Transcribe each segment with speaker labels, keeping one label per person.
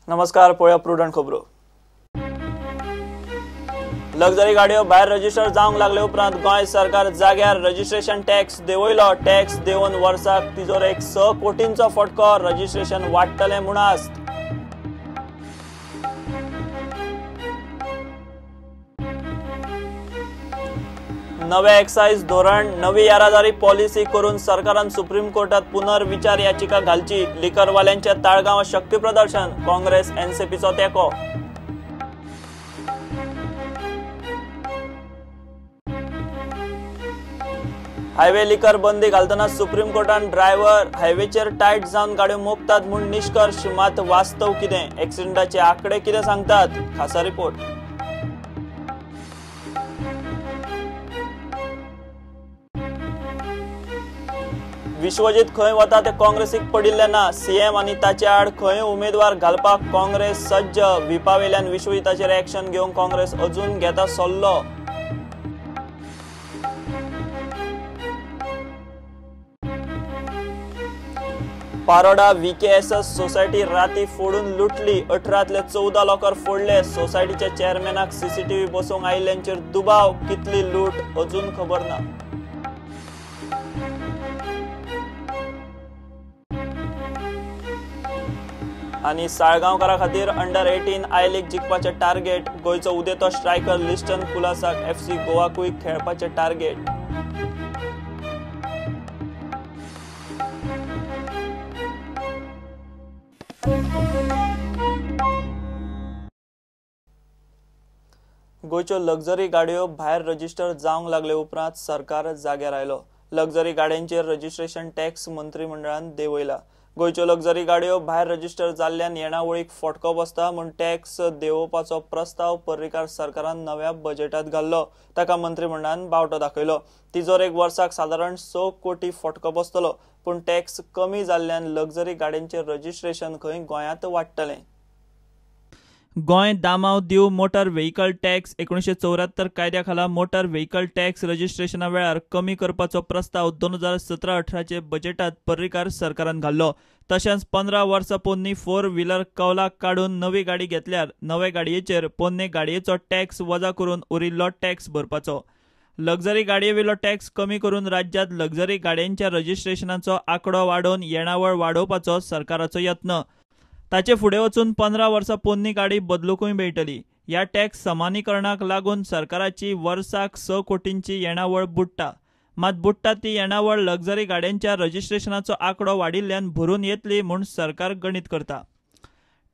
Speaker 1: नमस्कार, पळोवया प्रुडंट खबरो। लक्झरी गाडयो भायर रजिस्टर जावंक लागले उपरांत गोंय सरकार जाग्यार रजिस्ट्रेशन टॅक्स देंवयलो। टॅक्स देंवोवन वर्साक तिजोरेक 6 कोटींचो फटको, रजिस्ट्रेशन वाडटलें म्हूण आस्त। नवे एक्सायज धोरण, नवी येरादारी पॉलिसी करून सरकारान सुप्रीम कोर्टात पुनर्विचार याचिका घालची। लिकरवाल्यांच्या ताळगांवां शक्ती प्रदर्शन, काँग्रेस एनसीपीचो तेंको। हायवे लिकर बंदी घालतना सुप्रीम कोर्टान ड्रायव्हर हायवेचेर टायट जावन गाड्यो मोखतात म्हूण निश्कर्श, मात वास्तव कितें, एक्सिडेंटाचे आंकडे कितें सांगतात, खासा रिपोर्ट। विश्वजीत खंय वता ते काँग्रेसीक पडिल्लें ना। सीएम आनी ताचे आड खंय उमेदवार घालपाक काँग्रेस सज्ज। व्हिपावेल्यान विश्वजीताचेर एक्शन घेवंक काँग्रेस अजून घेता सल्लो। पारोडा VKSS society राती फोडून लुटली। 18तले 14 लॉकर फोडले। सोसायटीच्या चेअरमॅनाक सीसीटीव्ही बसोवंक आयिल्ल्यांचेर दुबाव। कितली लूट अजून खबर ना। आनी साळगांवकारा खातीर अंडर 18 I league जिखपाचें टार्गेट। गोंयचो उदेतो स्ट्रायकर लिस्टन कुलासाक FC गोवाकूय खेळपाचें टार्गेट। गोंयच्यो लक्झरी गाडयो भायर रजिस्टर जावंक लागले उपरांत सरकार जाग्यार आयलो। लक्झरी गाड्यांचेर रजिस्ट्रेशन टॅक्स मंत्रिमंडळान देंवयला। गोंयच्यो लक्झरी गाडयो भायर रजिस्टर जाल्ल्यान येणावळीक फटको बसता म्हूण टॅक्स देंवोवपाचो प्रस्ताव पर्रीकार सरकारान नव्या बजेटात घाल्लो। ताका मंत्रिमंडळान बावटो दाखयलो। तिजोरेक वर्साक सादारण 6 कोटी फटको बसतलो, पूण टॅक्स कमी जाल्ल्यान लक्झरी गाड्यांचें रजिस्ट्रेशन खंय गोंयांत वाडटलें। Goem Daman Diu motor vehicle tax 1974 कायद्या खाला मोटर व्हेकल टॅक्स रजिस्ट्रेशना वेळार कमी करपाचो प्रस्ताव 2017-18 बजेटात पर्रीकार सरकारान घाल्लो। तशेंच 15 वर्सां पोन्नी 4 व्हीलर कवलाक काडून नवी गाडी घेतल्यार नवे गाडयेचेर पोन्ने गाडयेचो टॅक्स वजा करून उरिल्लो टॅक्स भरपाचो। लक्झरी गाडयेवेलो टॅक्स कमी करून राज्यांत लक्झरी गाडयांच्या रजिस्ट्रेशनाचो आंकडो वाडोवन येणावळ वाडोवपाचो सरकाराचो यत्न। ताचे फुडें वचून 15 वर्सां पोन्नी गाडी बदलूंकूय मेळटली। ह्या टॅक्स समानीकरणाक लागून सरकाराची वर्साक 6 कोटींची येणावळ बुडटा। मात बुडटा ती येणावळ लक्झरी गाड्यांच्या रजिस्ट्रेशनाचो आंकडो वाडिल्ल्यान भरून येतली म्हूण सरकार गणीत करता।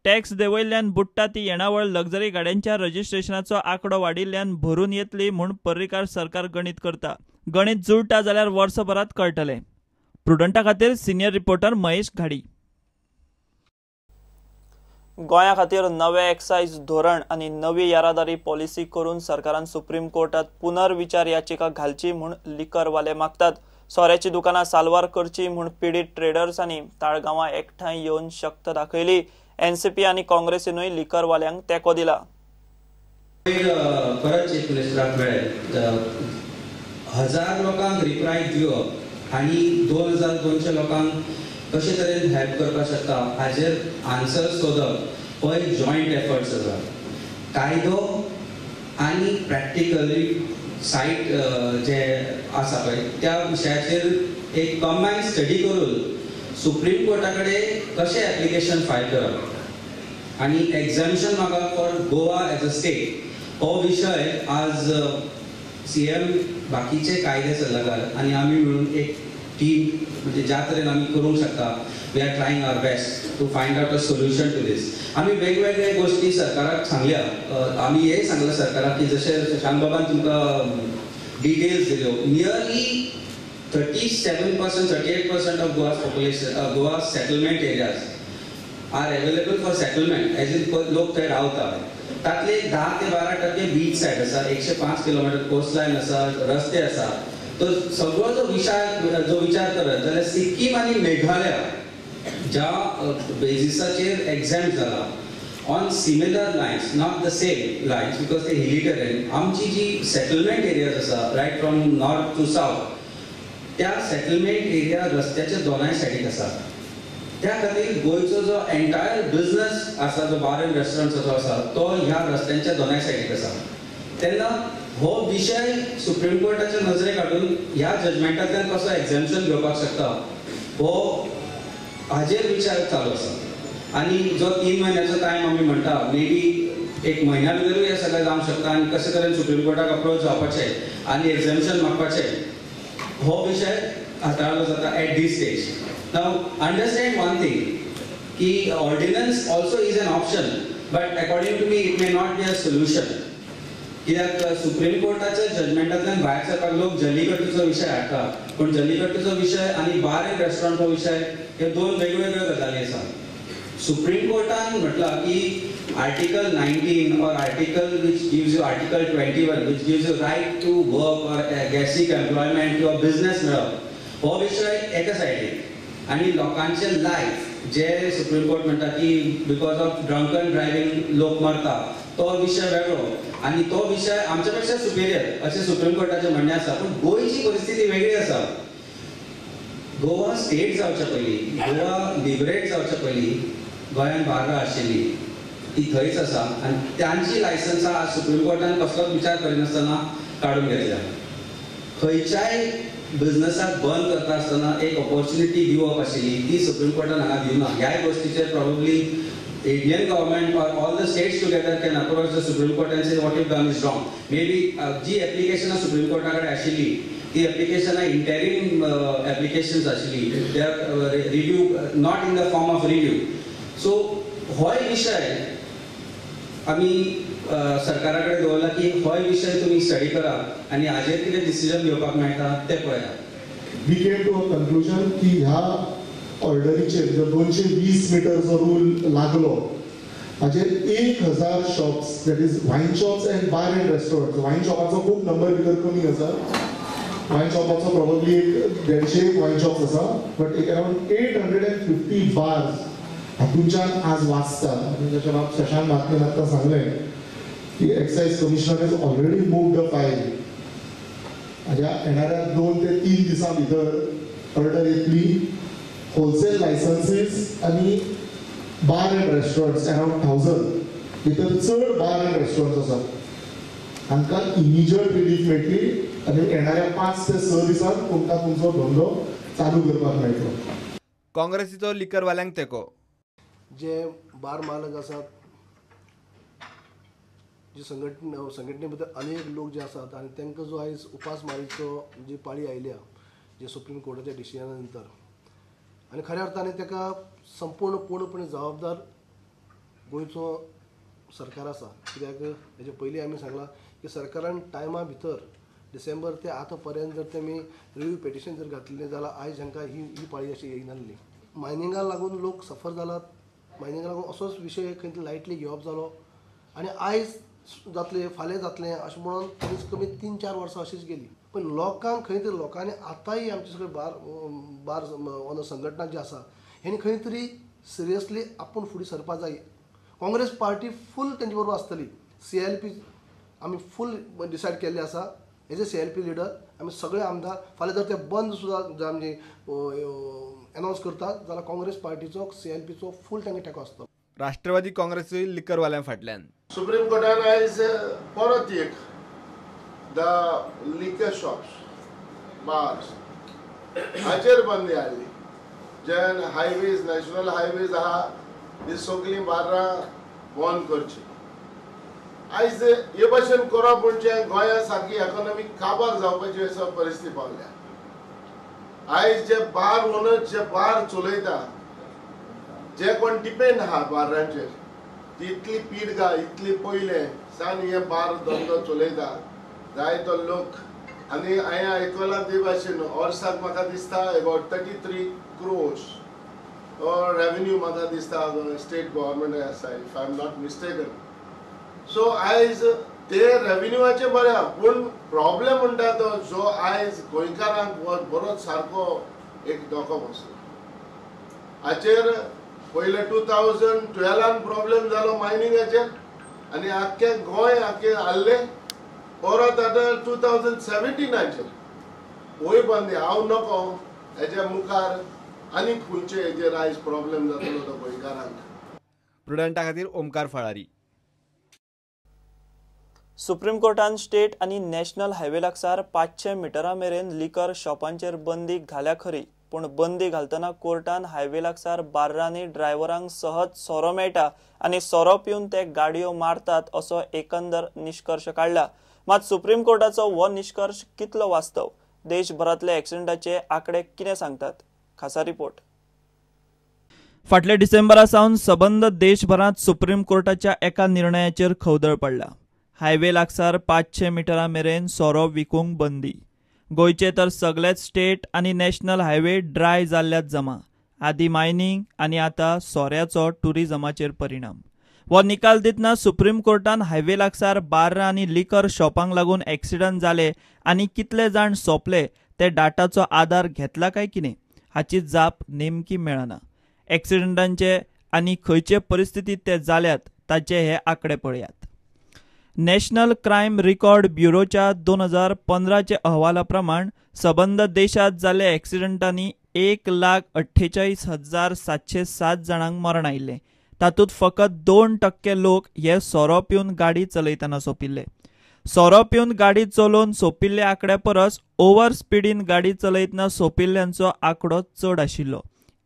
Speaker 1: टॅक्स देंवयल्ल्यान बुडटा ती येणावळ लक्झरी गाड्यांच्या रजिस्ट्रेशनाचो आंकडो वाडिल्ल्यान भरून येतली म्हूण पर्रीकार सरकार गणीत करता। गणीत जुळटा जाल्यार वर्सभरांत कळटलें। प्रुडंटा खातीर सिनियर रिपोर्टर महेश घाडी। गोंया खातीर नवे एक्सायज धोरण आनी नवी येरादारी पॉलिसी करून सरकारान सुप्रीम कोर्टात पुनर्विचार याचिका घालची म्हूण लिकरवाले मागतात। सोऱ्याची दुकानां साल्वार करची म्हूण पिडीत ट्रेडर्सांनी ताळगांवां एकठांय येवन शक्त दाखयली। एनसीपी आनी काँग्रेसीनूय लिकरवाल्यांक तेंको दिला।
Speaker 2: परत चीफ मिनिस्टराक मेळ्ळे 1000 लोकांक रिप्राय दिवप आनी 2200 लोकांक कशे तरेन हेल्प करपाक शकता हाजेर आन्सर सोदप हो एक जॉयंट एफर्ट्स आसा। कायदो आनी प्रॅक्टिकली सायट जे आसा पळय त्या विशयाचेर एक कंबायन स्टडी करून सुप्रीम कोर्टा कडेन कशें एप्लिकेशन फायल करप आनी एग्जामिशन म्हाका for Goa as a state हो विशय आज सी एम बाकीचे कायदे सल्लागार आनी आमी मेळून एक टीम म्हणजे ज्या तरेन आमी करूंक शकता we are trying our best to find out a solution to this. आमी वेगवेगळे गोश्टी सरकाराक सांगल्या। आमी हें सांगलां सरकाराक की जशें शशांक बाबान तुमकां डिटेल्स दिल्यो, nearly 37% 38% of Goa's population, Goa settlement areas are available for settlement as in लोक थंय रावता। तातले 10 ते 12% बीच सायड आसा, 105 किलोमिटर कोस्ट लायन आसा, रस्ते आसा। तर सगळो जो विचार करत जाल्यार सिक्कीम आनी मेघालय ज्या बेजिसाचेर एग्जाम जाला on similar lines, not the same lines because ते हिली टेरेन, आमची जी सेटलमेंट एरियाज आसा right from north to south त्या सेटलमेंट एरिया रस्त्याच्या दोनाय सायडीक आसा। त्या खातीर गोंयचो जो एंटायर बिजनस आसा, जो बार एंड रेस्टॉरंट्साचो आसा, तो ह्या रस्त्यांच्या दोनाय सायडीक आसा. तेन्ना हो विशय सुप्रीम कोर्टाच्या नजरेक हाडून ह्या जजमेंटांतल्यान कसो एग्झेम्पशन घेवपाक शकता हो हाजेर विचार चालू आसा. आनी जो 3 म्हयन्याचो टायम आमी म्हणटा, मे बी एक म्हयन्या भितरूय हें सगळें जावंक शकता आनी कशे तरेन सुप्रीम कोर्टाक अप्रोच जावपाचें आनी एग्झेम्पशन मागपाचें हो विशय हाताळलो जाता at this stage. Now understand one thing की ordinance also is an option, but according to me it may not be a solution. कित्याक सुप्रीम कोर्टाच्या जजमेंटांतल्यान भायर सरपाक लोक जल्लीकट्टूचो विशय हाडटा, पूण जल्लीकट्टूचो विशय आनी बार एंड रेस्टॉरंटचो विशय हे दोन वेगवेगळ्यो गजाली आसा. सुप्रीम कोर्टान म्हटलां की Article 19 or article which gives you Article 21 which gives you right to work or basic employment किंवा बिजनेस मेळप हो विशय एका सायडीक, आनी लोकांचे लायफ जे सुप्रीम कोर्ट म्हणटा की because of drunken driving लोक मरता तो विशय वेगळो आनी तो विशय आमच्या पेक्षा सुपिरियर अशें सुप्रीम कोर्टाचें म्हणणें आसा. पूण गोंयची परिस्थिती वेगळी आसा. गोवा स्टेट जावच्या पयलीं, गोवा लिबरेट जावच्या पयलीं गोंयांत बार्रां आशिल्ली ती थंयच आसा आनी तांची लायसन्सां आज सुप्रीम कोर्टान कसलोच विचार करिनासतना काडून घेतल्या. खंयच्याय बिजनसाक बंद करता आसतना एक ऑपॉर्च्युनिटी दिवप आशिल्ली ती सुप्रीम कोर्टान हांगा दिवना. ह्याय गोश्टीचेर probably Indian government or all the states together can approach the Supreme Court and say what you've done is wrong. Maybe जी एप्लिकेशनां सुप्रीम कोर्टा कडेन आशिल्ली ती एप्लिकेशनां इंटेरीम एप्लिकेशन्स आशिल्ली, they are review not in the form of review. So होय विशय आमी सरकारा कडेन दवरला की होय विशय तुमी स्टडी करा आनी हाजेर कितें डिसिजन घेवपाक मेळटा तें पळयात.
Speaker 3: We came to a conclusion की ह्या ऑर्डरीचेर जो 220 मिटरचो रूल लागलो हाजेर 1000 shops, that is wine shops and bar and restaurants. Wine शॉपाचो खूब नंबर भितर कमी आसा, वायन शॉपाचो प्रॉबब्ली एक 150 वायन शॉप्स आसा, बट एक अरावंड 850 बार्स हातूंच्यान आज वाचतात. जशें बाब शशांक म्हात्मेन आतां सांगलें की excise commissioner has already moved the file. हाज्या येणाऱ्या 2 ते 3 दिसां भितर ऑर्डर येतली. होलसेल लायसन्सीस आनी बार एंड रेस्टॉरंट्स अरावंड 1000 भितर चड बार एंड रेस्टॉरंट्स आसात, हांकां इमिजिएट रिलीफ मेळटली आनी येणाऱ्या 5 ते 6 दिसांत तुमकां तुमचो धंदो चालू करपाक मेळटलो.
Speaker 4: काँग्रेसीचो लिकरवाल्यांक तेंको.
Speaker 5: जे बार मालक आसात, जे संघटने भितर अनेक लोक जे आसात आनी तांकां जो आयज उपासमारीचो जी पाळी आयल्या जे सुप्रीम कोर्टाच्या डिसिजना नंतर, आनी खऱ्या अर्थाने ताका संपूर्ण पूर्णपणे जबाबदार गोंयचो सरकार आसा. कित्याक हेजे पयलीं आमी सांगलां की सरकारान टायमा भितर डिसेंबर ते आतां पर्यंत जर तेमी रिव्यू पेटिशन जर घातलें जाल्यार आयज हांकां ही पाळी अशी येयनासली. मायनिंगाक लागून लोक सफर जालात, मायनिंगाक लागून असोच विशय खंय तरी लायटली घेवप जालो आनी आयज जातलें फाल्यां जातलें अशें म्हणून कमीत कमी 3-4 वर्सां अशीच गेली. पण लोकांक खंय तरी लोकांनी आतांय आमचे सगळे बार ओनर संघटना जी आसा हेणी खंय तरी सिरियसली आपूण फुडें सरपाक जाय. काँग्रेस पार्टी फूल तेंचे बरोबर आसतली. CLP आमी फूल डिसायड केल्लें आसा as a CLP leader आमी सगळे आमदार फाल्यां जर ते बंद सुद्दां आमचे एनावन्स करतात जाल्यार काँग्रेस पार्टीचो CLPचो फूल तांकां तेंको आसतलो.
Speaker 4: राष्ट्रवादी काँग्रेसूय लिकरवाल्यां फाटल्यान.
Speaker 6: सुप्रीम कोर्टान आयज परत एक the liquor shops bars हाचेर बंदी हाडली. जेन हायवेज, नॅशनल हायवेज आहा ती सगळीं बार्रां बंद करची. आयज हे भशेन करप म्हणजे गोंया सारकी इकॉनॉमी काबार जावपाची असो परिस्थिती पावल्या. आयज जे बार ओनर जे बार चलयता, जे कोण डिपेंड आहा बार्रांचेर, ती इतली पिडगा इतली पयलें सान हे बार धंदो चलयता जायतो लोक. आनी हांवें आयकलां ते भाशेन वर्साक म्हाका दिसता अबावट 33 crores revenue म्हाका दिसता स्टेट गव्हर्मेंट आसा, if I am not mistaken. So आयज ते रेवेन्यूआचे बरें आहा, पूण प्रॉब्लेम म्हणटा तो जो आयज गोंयकारांक बरोच सारको एक धोको बसलो. हाचेर पयले 2012 प्रॉब्लेम जालो मायनिंगाचेर आनी आख्खें गोंय आख्खें हाल्लें. परत आतां 2017 वय बंदी हांव नको हेच्या मुखार आनी खंयचे हेजेर आयज प्रॉब्लेम जातलो तो गोंयकारांक.
Speaker 4: प्रुडंटा खातीर ओमकार फळारी.
Speaker 1: सुप्रीम कोर्टान स्टेट आनी नॅशनल हायवे लागसार 500 मिटरां मेरेन लिकर शॉपांचेर बंदी घाल्या खरी, पूण बंदी घालतना कोर्टान हायवे लागसार बार्रांनी ड्रायव्हरांक सहज सोरो मेळटा आनी सोरो पिवन ते गाडयो मारतात असो एकंदर निश्कर्श काडला. मात सुप्रीम कोर्टाचो हो निश्कर्श कितलो वास्तव, देशभरांतले एक्सिडेंटाचे आंकडे कितें सांगतात, खासा रिपोर्ट. फाटल्या डिसेंबरा सावन सबंद देशभरांत सुप्रीम कोर्टाच्या एका निर्णयाचेर खवदळ पडला. हायवे लागसार 500 मिटरां मेरेन सोरो विकूंक बंदी. गोंयचे तर सगळेच स्टेट आनी नॅशनल हायवे ड्राय जाल्ल्यात जमा. आदी मायनिंग आनी आतां सोऱ्याचो टुरिजमाचेर परिणाम. हो निकाल दितना सुप्रीम कोर्टान हायवे लागसार बार्रां आनी लिकर शॉपांक लागून एक्सिडंट जाले आनी कितले जाण सोंपले ते डाटाचो आदार घेतला काय कितें हाची जाप नेमकी मेळना. एक्सिडंटांचे आनी खंयचे परिस्थितींत ते जाल्यात ताचे हे आंकडे पळयात. नॅशनल क्रायम रिकॉर्ड ब्युरोच्या 2015 अहवाला प्रमाण सबंद देशात जाल्ले एक्सिडंटांनी 1,48,707 जाणांक मरण आयिल्लें. तातूंत फकत 2% लोक हे सोरो पिवन गाडी चलयतना सोंपिल्ले. सोरो पिवन गाडी चलोवन सोंपिल्ल्या आंकड्या परस ओव्हर स्पिडीन गाडी चलयतना सोंपिल्ल्यांचो आंकडो चड आशिल्लो.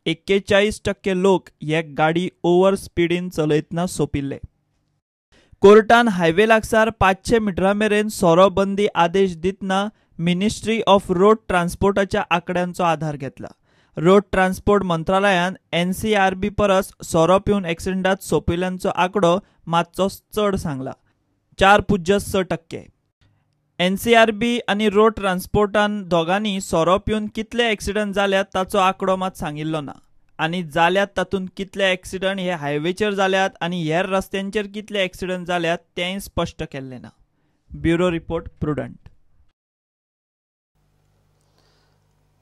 Speaker 1: 41% लोक हे गाडी ओव्हर स्पिडीन चलयतना सोंपिल्ले. कोर्टान हायवे लागसार 500 मिटरां मेरेन सोरो बंदी आदेश दितना मिनिस्ट्री ऑफ रोड ट्रान्सपोर्टाच्या आंकड्यांचो आधार घेतला. रोड ट्रान्सपोर्ट मंत्रालयान NCRB परस सोरो पिवन एक्सिडंटात सोंपिल्ल्यांचो आंकडो मातसो चड सांगला, 4.6%. NCRB आनी रोड ट्रान्सपोर्टान दोगांनी सोरो पिवन कितले एक्सिडंट जाल्यात ताचो आंकडो मात सांगिल्लो ना आनी जाल्यात तातूंत कितले एक्सिडंट हे हायवेचेर जाल्यात आनी हेर रस्त्यांचेर कितले एक्सिडंट जाल्यात तेंय स्पश्ट केल्लें ना. Bureau report, Prudent.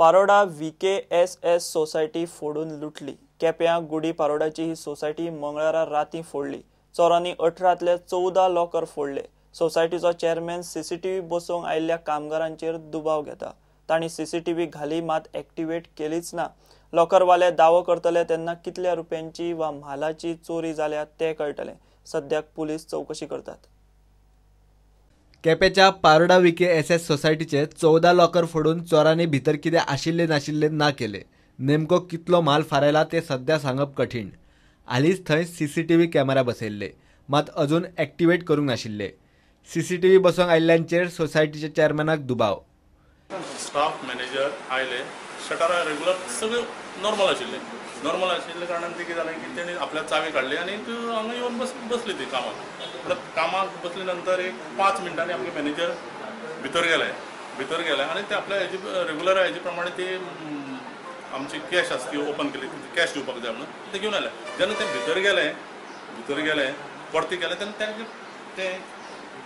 Speaker 1: Paroda VKSS society फोडून लुटली. केप्यां गुडी पारोडाची ही सोसायटी मंगळारा राती फोडली. चोरांनी 18तले 14 लॉकर फोडले. सोसायटीचो चेअरमॅन CCTV बसोवंक आयिल्ल्या कामगारांचेर दुबाव घेता. तांणी CCTV घाली मात एक्टिवेट केलीच ना. लॉकरवाले दावो करतले तेन्ना कितल्या रुपयांची वा म्हालाची चोरी जाल्या ते कळटलें. सद्याक पुलीस चवकशी करतात.
Speaker 4: केपेच्या पारोडा VKSS सोसायटीचे 14 लॉकर फोडून चोरांनी भितर कितें आशिल्ले नाशिल्ले ना केले. नेमको कितलो म्हाल फारायला ते सद्या सांगप कठीण. हालींच थंय CCTV camera बसयल्ले, मात अजून एक्टिवेट करूंक नाशिल्ले. CCTV बसोवंक आयिल्ल्यांचेर सोसायटीच्या चेअरमॅनाक दुबाव.
Speaker 7: स्टाफ मॅनेजर आयले, शटरां रेगुलर सगळे नॉर्मल आशिल्ले. नॉर्मल आशिल्ले कारणान ते कितें जालें की तेणी आपल्या चावी काडली आनी हांगा येवन बसली ती कामाक. म्हणल्यार कामाक बसले नंतर एक 5 मिनटांनी आमगे मॅनेजर भितर गेले आनी ते आपल्या हेजी रेगुलर हेजे प्रमाणे ती आमची कॅश आसा ती ओपन केली, कॅश दिवपाक जाय म्हणून ते घेवन आयले. जेन्ना ते भितर गेले परते गेले तेन्ना तांचे ते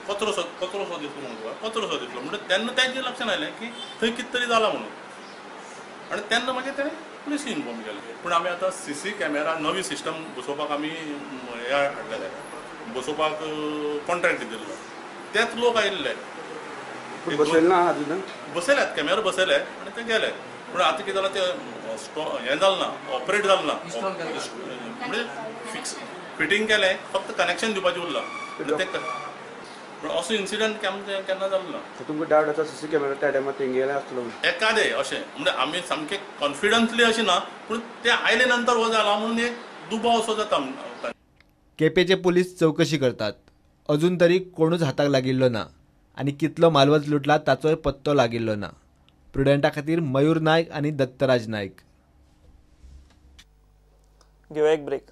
Speaker 7: कचरो सो दिसलो म्हणून कचरो सो दिसलो म्हणून तेन्ना तांचे लक्षात आयलें की थंय कितें तरी जालां म्हणून आनी तेन्ना मागीर तेणें पुलिसीक इन्फॉर्म केलें. पूण आमी आतां CC camera नवी सिस्टम बसोवपाक आमी हें हाडलेलें, बसोवपाक कॉन्ट्रॅक्ट दिल्लो. तेच लोक आयिल्ले, बसयल्यात कॅमेरा बसयले आनी ते गेले. पूण आतां कितें जालां ते हें जालें ना, ऑपरेट जालें ना, म्हणजे फिक्स फिटींग केलें, फक्त कनेक्शन दिवपाचें उरलां. ते पूण असो इन्सिडंट केन्ना जालो ना.
Speaker 8: तुमकां डावट आसा CC camera त्या टायमार तेंगेले आसतलो
Speaker 7: एकादे अशें म्हणजे आमी सामके कॉन्फिडन्सली अशें ना, पूण ते आयले नंतर हो जाला म्हणून एक दुबाव असो जाता.
Speaker 4: केपेचे पुलीस चवकशी करतात. अजून तरी कोणूच हाताक लागिल्लो ना आनी कितलो मालवज लुटला ताचोय पत्तो लागिल्लो ना. प्रुडंटा खातीर मयूर नायक आनी दत्तराज नायक.
Speaker 1: घेवया एक ब्रेक.